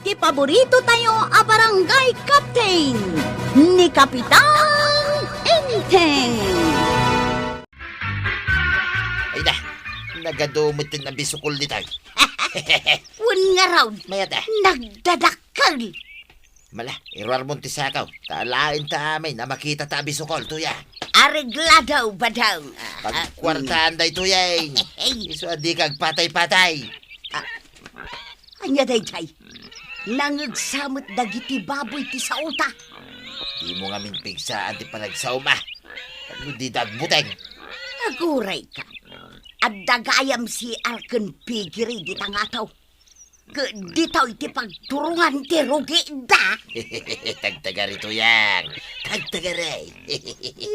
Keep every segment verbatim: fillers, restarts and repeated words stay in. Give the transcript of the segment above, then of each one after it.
Ti paborito tayo a barangay captain, ni Kapitan Enteng. Ay na, nagadu met ti abisukol ditoy. Wen ngarud, mayat a. Nagdadakkel. Mala, iruarmon ti sakaw. Ta alaen ta amin a makita ta abisukol, tuya. Areglado, Badong. Pagkuartaan daytoy, eh. Hey. Isu a dika agpatay-patay. Ah, ania daytoy? Nangegsa met dagiti baboy ti saota. Dimo ngamin pigsaan ti panagsaom, a. Tapno dida agbuteng. Agurayka. Adda gayam C R ken piggery dita nga adaw. Ket ditoy ti pagturongan ti rugida. Tagtagari, tuyang. Tagtagari.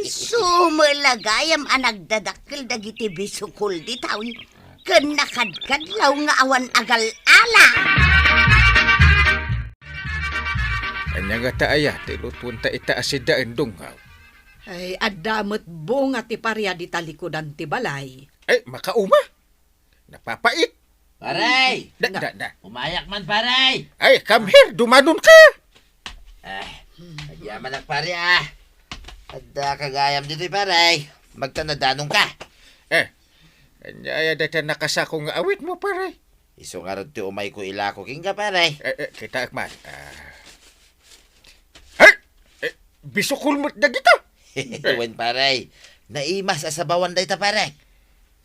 Isu met la gayam a nagdadakkel dagiti bisukol ditoy. Ken nakadkadlaw nga awan agal-ala. Ania ngata aya ti lutuenta ita a sidaen, Dunggaw? Ay, adda met bunga ti paria dita likudan ti balay. Ay, makauma? Napapait. Pare! Da, da, da. Umayak man, pare! Ay, come here, dumanonka! Ah, agyamanak, pare, ah. Addaka gayam ditoy, pare. Magtanaddanonka. Eh, ania aya dayta nakasako nga awitmo, pare? Isu ngarud ti umayko ilako kenka, pare. Eh, eh, kitaek man. Ah. Ay! Eh, bisukol met dagita. Wen, pare. Naimas a sabawan dayta, pare.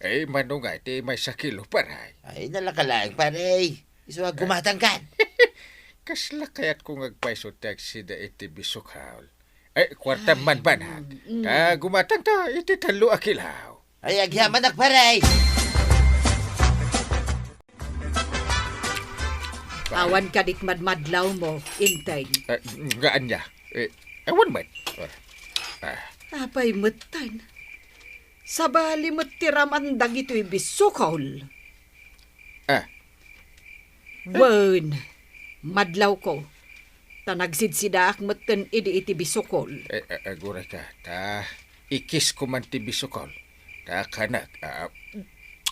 Ay, mano nga iti maysa kilo, pare? Ay, nalaka laeng, pare. Isu a gumatangkan. Kasla kayatko nga agpayso ti agsida iti bisukol. Ay, kuartam man banag. Mm, mm. Ta gumatangta iti tallo a kilo. Ay, agyamanak, pare. Awan kadi ti madmadlawmo, Enteng. Eh, nga ania? Eh, awan met. Ah. Apay metten? Sabali met ti raman dagitoy bisukol. Ah. Wen, madlawko. Ta nagsidsidaak metten idi iti bisukol. Eh, eh, agurayka, ta ikisko man ti bisukol. Ta kanak, ah,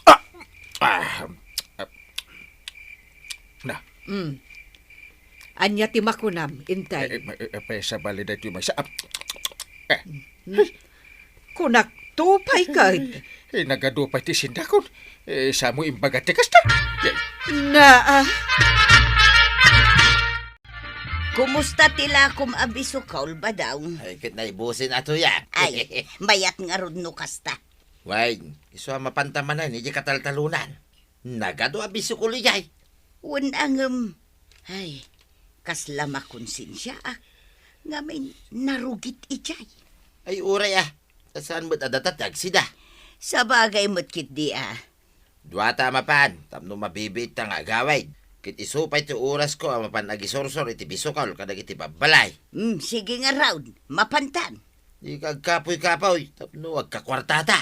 ah, ah, ah, na. Mm. Ania ti makunam, Enteng? Eh, eh, eh, eh, sabali daytoy maysa. Ah, eh. Mm. Kunakto pay ket. Eh, nagadu pay ti sindakon. Eh, samo imbaga ti kasta. Eh. Naa. Kumusta ti lakom a bisukol, Badong? Ay, ket naibusen a tuyak. Ay, mayat ngarud no kasta. Wen, isu a mapanta manen iti kataltalonan. Nagadu a bisukol idiay. Wen a ngem, ay, kasla makonsensiaak. Ngamin, narugit idiay. Ay, uray a. Ta saan met a data ti agsida? Sabagay met ketdi a. Duata a mapan, tapno mabibiitta nga agawid. Ket isu pay ti orasko a mapan agisursor iti bisukol kadagiti babbalay. Hmm, sige ngarud, mapantan. Dika agkapuy-kapuy, tapno agkakuartata.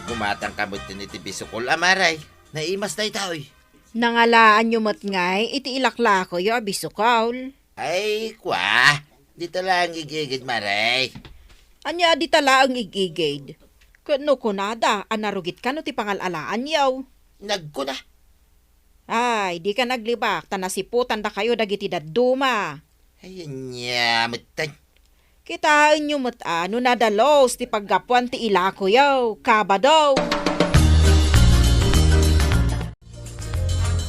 Gumatangka metten iti bisukol, a, Mare. Naimas daytoy. Nangalaanyo met ngay iti ilaklakoyo a bisukol? Ay, kua, dita laeng ig-igid, Mare. Ania a dita laeng ig-igid? Ket no kunada a narugit kano ti pangal-alaanyo? Nagkuna. Ay, dika naglibak ta nasiputandakayo dagiti dadduma. Ay, ania metten. Kitaenyo met a no nadalus ti paggapuan ti ilakoyo, kabado.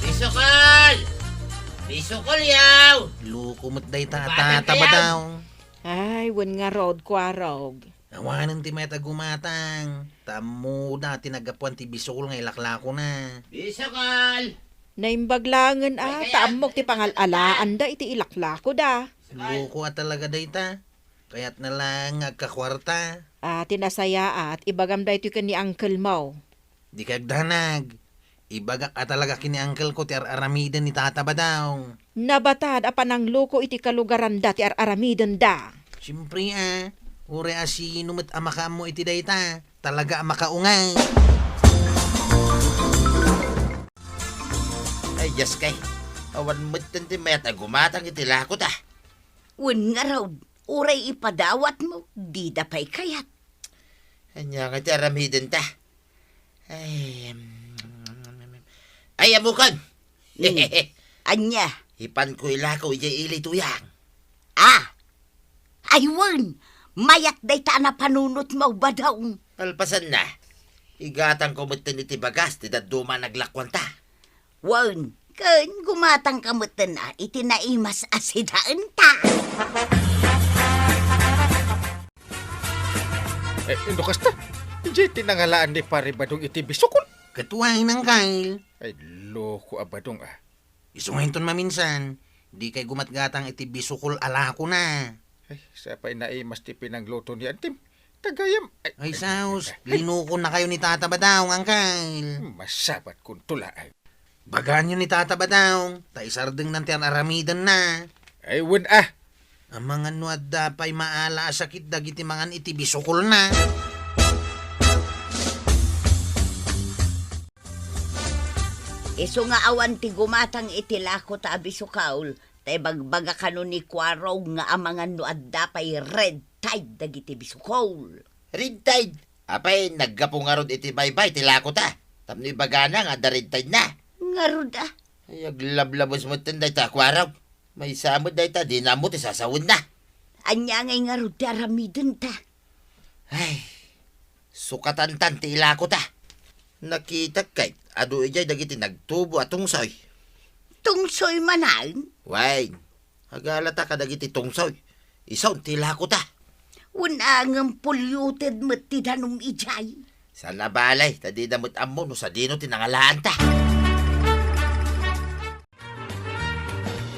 Bisukol! Bisukol, yaw! Loko met dayta a tata, Badong. Ay, wen ngarud, kuarog. Awanen ti mayat a gumatang. Ta ammoda ti naggapuan ti bisukol nga ilaklakona. Bisukol! Naimbag laengen a, ta ammok ti pangal-alaanda iti ilaklakoda. Loko a talaga dayta. Kayatna laeng nga agkakuarta. A, ti nasayaat, ibagam daytoy ken ni uncle mo. Dika agdanag. Ibagak a talaga ken ni uncle ko ti ar-aramiden ni Tata Badong. Nabatad a panangloko iti kalugaranda ti ar-aramidenda. Siempre a, uray a sino met a makaammo iti dayta, talaga a makaunget. Ay, Dios kay, awan metten ti mayat a gumatang iti lakota. Wen ngarud, uray ipadawatmo, dida pay kayat. Ania nga ti aramidenta? Ay, em, ay, ammokon! Hmm. Ania? Ipanko ilako idiay ili, Tuyang. Ah! Ay wen! Mayat dayta a napanunotmo, Badong. Kalpasanna, igatangko metten iti bagas ti dadduma a naglakuanta. Wen, ken gumatangka metten a iti naimas a sidaenta. Eh, no kasta, idiay ti nangalaan ni Pare Badong iti bisukol. Ket wen, Angkel. Ay, loko a Badong, ah. Isu nga inton maminsan, dikay gumatgatang iti bisukol a lakona. Ay, sapay naimas ti pinangluto ni Antim. Tagayam. Ay, ay, saos, ay, linukonnakayo ni Tata Badong, Angkel. Masabat kunto laeng. Bagaanyo ni Tata Badong, ta isardengnan ti ar-aramidenna. Ay, wen, ah. Amangan no adda pay maala a sakit dagiti mangan iti bisukolna. Isu nga awan ti gumatang iti lakota a bisukol, ta ibagbaga kano ni Kuarog nga amangan no adda pay red tide dagiti bisukol. Red tide? Apay, naggapu ngarud iti baybay ti lakota, tapno ibagana nga adda red tide na. Ngarud, ah. Ay, aglablabes metten dayta, Kuarog. Maysa met dayta, dina ammo ti sasawenna. Ania ngay ngarud ti aramidenta? Ay, sukatantan ti ilakota. Nakitak ket adu idiay dagiti nagtubo a tungsoy. Tungsoy manen? Wen, agalata kadagiti tungsoy. Isu ti ilakota. Wen a ngem polluted met ti danum idiay. Saan a bale, ta dida met ammo no sadino ti nangalaanta.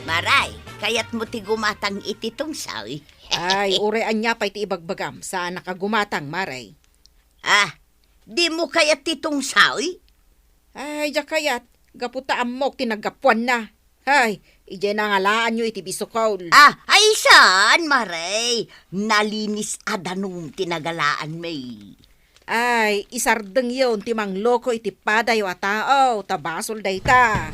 Maray, kayatmo ti gumatang iti tungsoy? Ay, uray ania pay ti ibagbagam, saanak a gumatang, Maray. Ah, dimo kayat ti tungsoy? Ay, diak kayat, gapu ta ammok ti naggapuanna. Ay, idiay nangalaanyo iti bisukol. Ah, ay saan, Maray? Nalinis a danum ti nagalaanmi. Ay, isardengyon ti mangloko iti padayo a tao, ta basol dayta.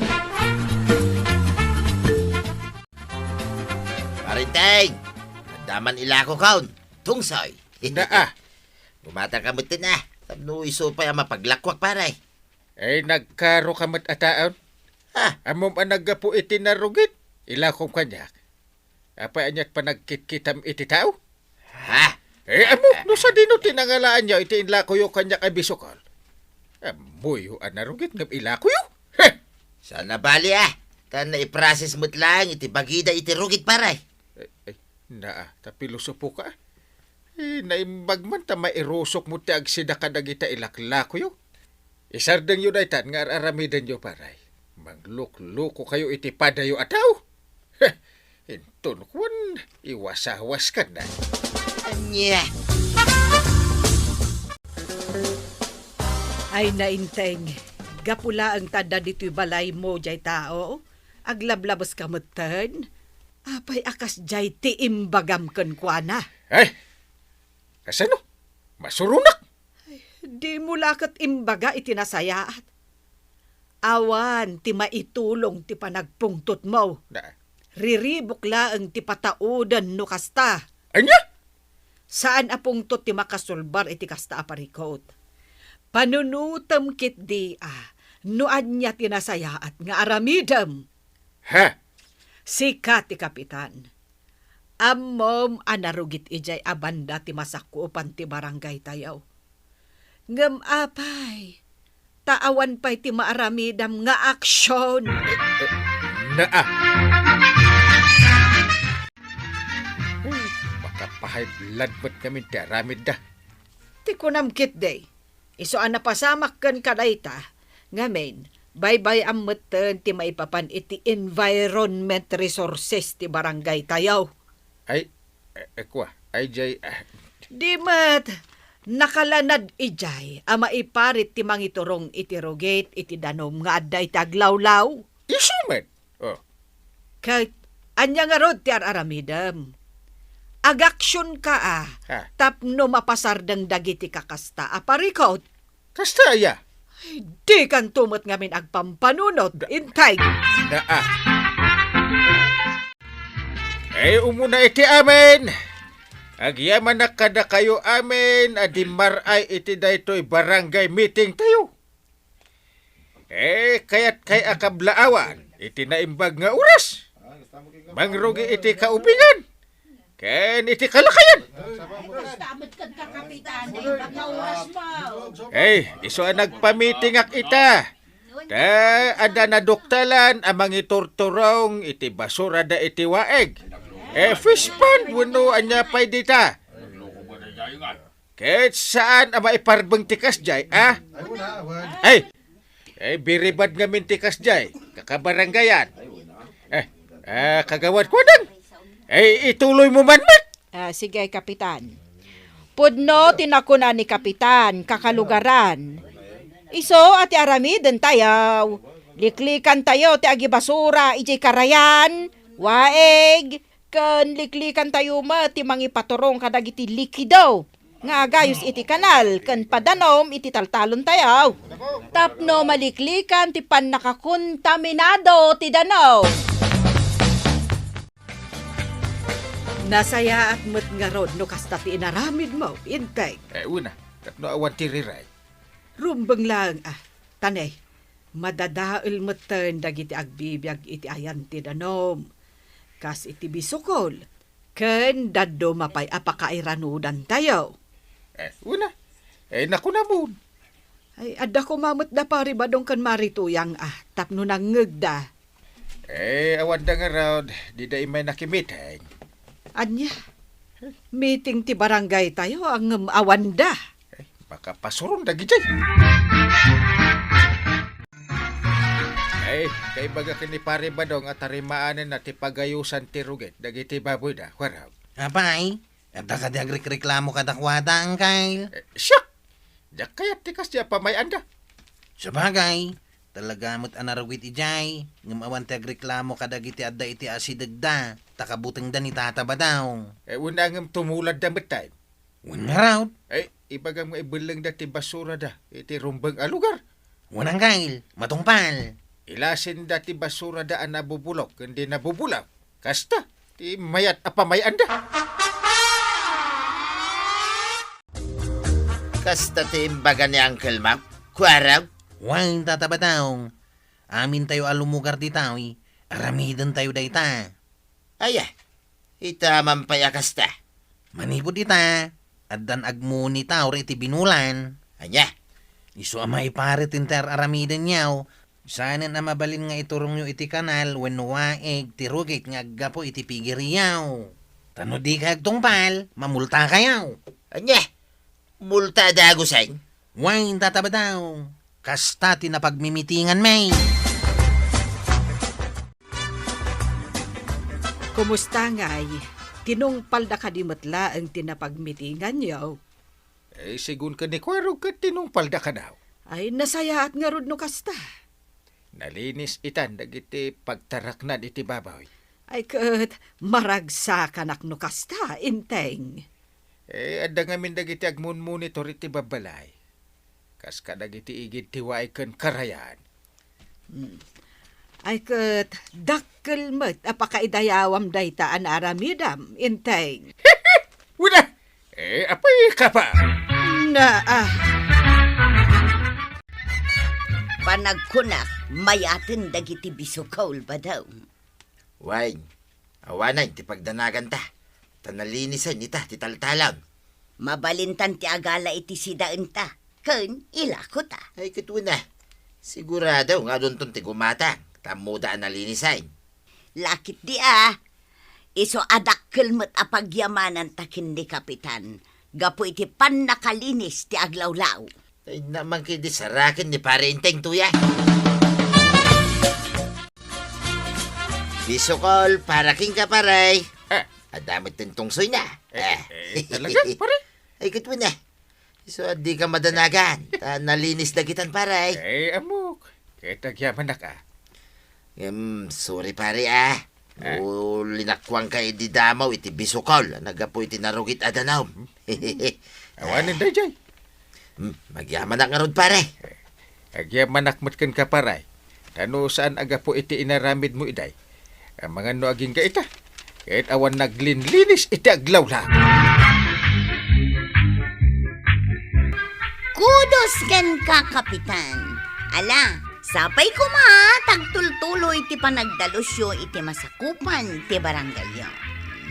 Parinteng, adda man ilakokon, tungsoy. Naa. Gumatangka metten a, tapno isu pay a mapaglakuak, pare. Ay, nagkaroka met a taon. Ha? Ammom a naggapu iti narugit, ilakom kaniak. Apay, aniat panagkitkitam iti tao? Ha? Eh, ammo, no sadino ti nangalaanyo iti inlakoyo kaniak a bisukol? Ammoyo a narugit ngem ilakoyo? Heh! Saan a bale, ah. Ta naiprocess met laeng iti bagida iti rugit, pare. Eh, eh, naa, ta pilosopo ka, ah. Eh, naimbag man ta mairusok mo ti agsida kadagita ilaklakoyo. Isardengyo daytan nga ar-aramidenyo, pare. Manglukluko kayo iti padayo a tao. Heh, inton kuan, iwasawas ka na. Ania? Ay, Nainteng, gapu laeng ta adda ditoy balaymo jay tao, aglablabes ka metten. Apay a kasjay ti imbagam kenkuana? Ay, kasano? Masuronak! Ay, dimo la ket imbaga iti nasayaat. Awan ti maitulong ti panagpungtotmo. Na. Riribuk laeng ti patauden no kasta. Ania? Saan a pungtot ti makasulbar iti kasta a parikut. Panunotem ketdi a no ania ti nasayaat nga aramidem. Ha? Sika ti kapitan. Ammom a narugit idiay a banda ti masakupan ti barangaytayo. Ngem apay, ta awan pay ti maaramidam nga aksion. Eh, eh, naa. Uy, makapahay blood met ngamin ti aramidda. Ti kunam ketdi, isu a napasamak ken kadayta, ngamin, baybay-am metten ti maipapan iti environment resources ti barangaytayo. Ay, eh, eh, kua, ay, jay, ah. Di met, nakalanad idiay a maiparit ti mangiturong iti rugit iti danum nga adda iti aglawlaw. Isu met? Oh. Ket, ania ngarud ti ar-aramidem? Agaksionka a, ha, tapno mapasardeng dagiti kakasta a parikut. Kasta aya? Ay, dikanto met ngamin agpampanunot, da-, Intay. Daa. Ay, umuna iti amin. Agyamanak kadakayo amin a dimmar-ay iti daytoy barangay meeting tayo. Eh, kayat kay a kablaawan, iti naimbag nga oras, mangrugi iti kaubingan ken iti kalakayan. Ay, basta met ket ka, Kapitan, naimbag nga oras mo. Eh, isu a nagpamitingak ita. Ta adda naduktalan a mangiturturong iti basurada iti waeg. Eh, fish pond wenno ania pay dita. Ket saan a maiparbeng ti kasdiay, a? Ay, ay, biribad ngamin ti kasdiay, kakabarangayan. Eh, ah, Kagawad Kuadang, ay, ituloy mo man met. Ah, sige, Kapitan. Pudno ti nakuna ni Kapitan, kakalugaran. Isu a ti aramiden tayo, liklikan tayo ti agibasura iti karayan, waeg, ken liklikan tayo met ti mangipaturong kadagiti likido nga agayus iti kanal ken padanum iti taltalon tayo. Tapno maliklikan ti pannakakontaminado ti danum. Nasayaat met ngarud no kasta ti inaramidmo, Inteng. Eh, una, tapno awan ti riray. Rumbeng laeng, ah, ta ne, madadael metten dagiti agbibiag iti ayan ti danum, kas iti bisukol, ken dadduma pay a pakairanudantayo. Eh, una, eh, nakunamon. Ay, adda koma met da Pari Badong ken Mari Tuyang, ah, tapno nangngegda. Eh, awanda ngarud, dida immay nakimeeting. Ania? Meeting ti barangay tayo, ngem awanda. Eh, makapasuron dagidiay. Eh, kaibaga ken ni Pari Badong a tarimaanenna ti pagayusan ti rugit dagiti baboyda, Kuarog. Apay, adda kadi agrikreklamo kadakuada, Angkel? Eh, siak! Diak kayat ti kasdiay a pamay-anda. Sabagay, talaga met a narugit idiay, ngem awan ti agreklamo kadagiti adda iti asidegda, ta kabutengda ni Tata Badong. Eh, wen a ngem tumuladda metten. Wen ngarud? Eh, ibagam nga ibellengda ti basurada iti rumbeng a lugar. Wen, Angkel, matungpal. Ilasenda ti basurada a nabubulok ken di nabubulok. Kasta ti mayat a pamay-anda. Kasta ti imbaga ni Uncle Mac, Kuarog? Wen, Tata Badong. Amintayo a lumugar ditoy, aramidentayo dayta. Aya, ita man pay a kasta. Manipud ita, addan agmunitaw iti binulan. Ania? Isu a maiparit ti ar-aramidenyo, saanen a mabalin nga iturongyo iti kanal wenno waeg ti rugit nga aggapu iti pigiriyo. Ta no dikay agtungpal, mamultakayo. Ania? Multa a dagusen? Wen, Tata Badong. Kasta ti napagmimitinganmi. Kumusta ngay? Tinungpalda kadi met laeng ti napagmitinganyo? Eh, sigun ken ni Kuarog ket tinungpalda kano. Ay, nasayaat ngarud no kasta. Nalinis itan dagiti pagtaraknan iti baboy. Ay ket, maragsakanak no kasta, Inteng. Eh, adda ngamin dagiti agmunmonitor iti babbalay. Kas kadagiti igid ti waeg ken karayan. Hmm. Ay ket, dakkel met a pakaidayawam dayta a naaramidam, Inteng. Wala! Eh, apay ka pa? Na, ah. Panagkunak, mayaten dagiti bisukol, Badong. Wen, awanen ti pagdanaganta, ta nalinisen ita ti taltalon. Mabalintan ti agala iti sidaenta, ken ilakota. Ay, ket wen a, sigurado nga adunton ti gumatang, ta ammoda a nalinisen. Lakit di a, isu a dakkel met a pagyamananta ken ni Kapitan, gapu iti pannakalinis ti aglawlaw. Ay, naman kayo di sarakin ni Pare Inteng, tuya. Bisukol, para king ka, pare. Ah. Adda met ti tungsoy na. Eh, ah. Eh, talaga, pare? Ay, ket wen a. So, di ka madanagan. Ta nalinis dagitan, pare. Eh, amok. Ket agyamanak, ah. Em, sorry, pare, ah. Ah. O, linakuan ka idi damaw iti bisukol a naggapu iti narugit a danum. Awanen daydiay. Hmm, magyamanak ngarud, pare. Agyamanak met kenka, pare. Ta no saan a gapu iti inaramidmo idiay, amangan no agingga ita, ket awan naglinlinis iti aglawlaw. Kudos kenka, Kapitan. Ala, sapay koma, tagtultuloy iti panagdalusyo iti masakupan ti barangayyo.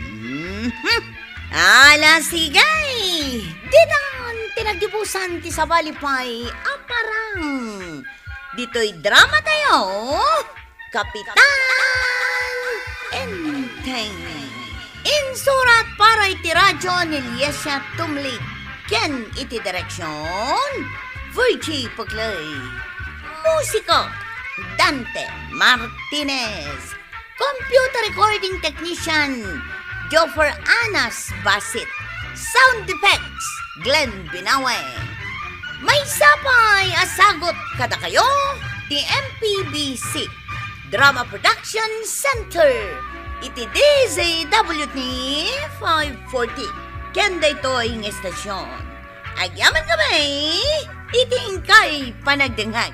Mhm. Ala, sige! Ditan ti nagdibusan ti sabali pay a parang. Ditoy drama tayo, Kapitan Enteng. Insurat para iti radyo ni Liesia Tumlig ken iti direksyon, Virgie Puclay. Musiko, Dante Martinez. Computer recording technician, Joffer Anas Basit. Sound effects, Glenn Binawe. Maysa pay a sagut kadakayo ti M P B C Drama Production Center iti D Z W T five forty ken daytoy nga estasyon. Agyamankami iti inkay panagdengngeg.